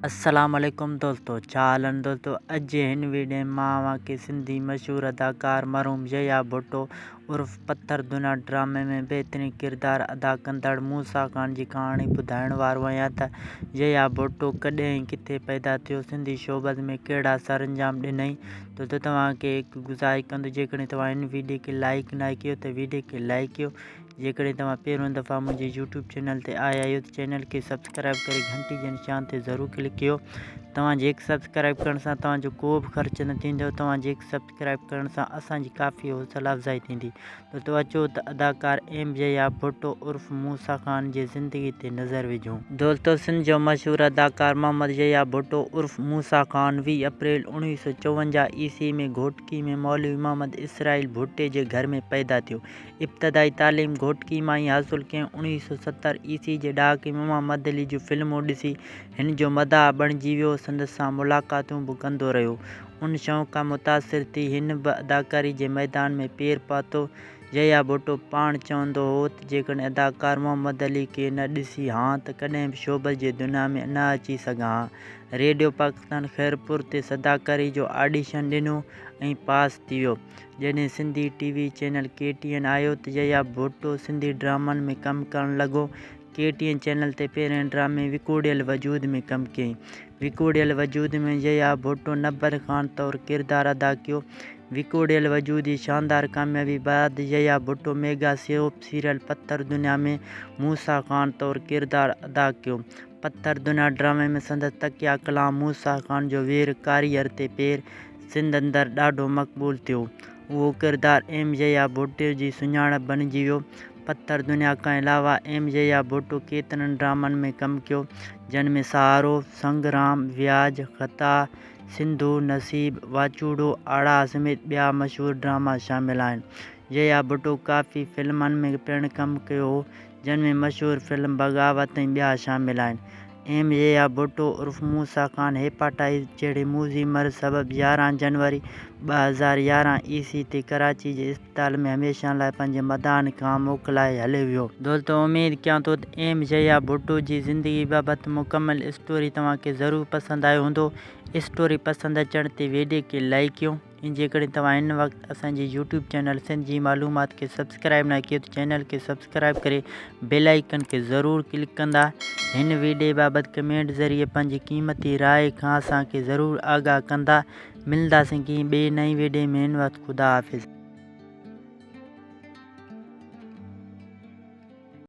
السلام عليڪم دوستو ڇا حال آهن دوستو اڄ هن ويڊيو ۾ مان اوهان کي سنڌي مشهور اداڪار مرحوم يحيٰ ڀٽو عرف پٿر دنيا ڊرامي ۾ بهترين ڪردار ادا ڪندڙ موسيٰ خان جي ڪهاڻي ٻڌائڻ وارو آهيان ته يحيٰ ڀٽو ڪڏهن ۽ ڪٿي پيدا ٿيو سنڌي شوبز ۾ ڪهڙا سرانجام ڏنائين دوستو توهان کي هڪ گذارش ڪندو جيڪڏهن توهان هن ويڊيو کي لائيڪ ناهي ڪيو ته ويڊيو کي لائيڪ ڪيو جيڪڏهن توهان پهريون دفعا منهنجي يوٽيوب چينل تي آيا آهيو ته چينل کي سبسڪرائب ڪري گهنٽي جي نشان تي ضرور ڪلڪ ڪيو. توهان جي هڪ سبسڪرائب ڪرڻ سان توهان جو ڪو به خرچ نه ٿيندو توهان جي هڪ سبسڪرائب ڪرڻ سان اسان جي ڪافي حوصلا افزائي ٿيندي. دوستو اچو ته اداڪار ايم يحيٰ ڀٽو عرف موسيٰ خان جي زندگي تي نظر وجهون. دوستو سنڌ جو مشهور اداڪار محمد يحيٰ ڀٽو عرف موسيٰ خان 20 اپريل 1954 عيسوي ۾ گهوٽڪي ۾ مولوي محمد اسرائيل ڀٽي جي گهر ۾ پيدا ٿيو. ابتدائي تعليم گهوٽڪي مان ئي حاصل ڪيائين. 1970 عيسوي جي ڏهاڪي ۾ محمد علي جون فلمون ڏسي هن جو مداح بڻجي ويو. سندس سان ملاقاتون به ڪندو رهيو. ان شوق کان متاثر ٿي هن به اداڪاري جي ميدان ۾ پير پاتو. يحيٰ ڀٽو پاڻ چوندو هو ته جيڪڏهن اداڪار محمد علي کي نه ڏسي هان ته ڪڏهن به شوبز جي دنيا ۾ نه اچي سگهان ها. ريڊيو پاڪستان خيرپور تي صداڪاري جو آڊيشن ڏنو ۽ پاس ٿي ويو. جڏهن Sindhi T V channel K T N آيو ته يحيٰ ڀٽو سنڌي ڊرامن ۾ ڪم ڪرڻ لڳو. ڪي ٽي اين چينل تي پهرئين ڊرامي وڪوڙيل وجود ۾ ڪم ڪيائين. وڪوڙيل وجود ۾ يحيٰ ڀٽو نبر خان طور ڪردار ادا ڪيو. وڪوڙيل وجود جي شاندار ڪاميابي بعد Yahya Bhutto mega soap serial Patthar Duniya ۾ Musa Khan طور ڪردار ادا ڪيو. پٿر دنيا ڊرامي ۾ سندس تڪيه ڪلام موسيٰ خان جو وير ڪاريهر تي پير سنڌ اندر ڏاڍو مقبول ٿيو. اهو ڪردار ايم يحيٰ ڀٽو جي سڃاڻپ بڻجي ويو. پٿر دنيا کان علاوه ايم يحيٰ ڀٽو ڪيترن ڊرامن ۾ ڪم ڪيو، جن ۾ سهارو، سنگرام، وياج، خطا، سنڌو، نصيب، واچوڙو، آڙاهه سميت ٻيا مشهور ڊراما شامل آهن. يحيٰ ڀٽو ڪافي فلمن ۾ پڻ ڪم ڪيو هو، جن ۾ مشهور فلم بغاوت ۽ ٻيا شامل آهن. ايم يحيٰ ڀٽو عرف موسيٰ خان هيپاٽائيز جهڙي موذي مرض سبب 11 جنوري 2011 عيسوي تي ڪراچي جي اسپتال ۾ هميشه لاء پنهنجي مداحن کان موڪلائي هليو ويو. دوستو اميد ڪيان ٿو ته ايم يحيٰ ڀٽو جي زندگي بابت مڪمل اسٽوري توهان کي ضرور پسند آيو هوندو. اسٽوري پسند اچڻ تي ويڊيو کي لائيڪ ڪيو. ۽ جيڪڏهن توهان هن وقت اسان جي يوٽيوب چينل سنڌ جي معلومات کي سبسڪرائب ناهي ڪيو ته چينل کي سبسڪرائب ڪري بيل آئيڪن کي ضرور ڪلڪ ڪندا. هن ويڊيو بابت ڪمينٽ ذريعي پنهنجي قيمتي راء کان اسان کي ضرور آگاهه ڪندا. ملنداسين ڪنهن ٻئي نئين ويڊيو ۾ هن وقت خدا حافظ.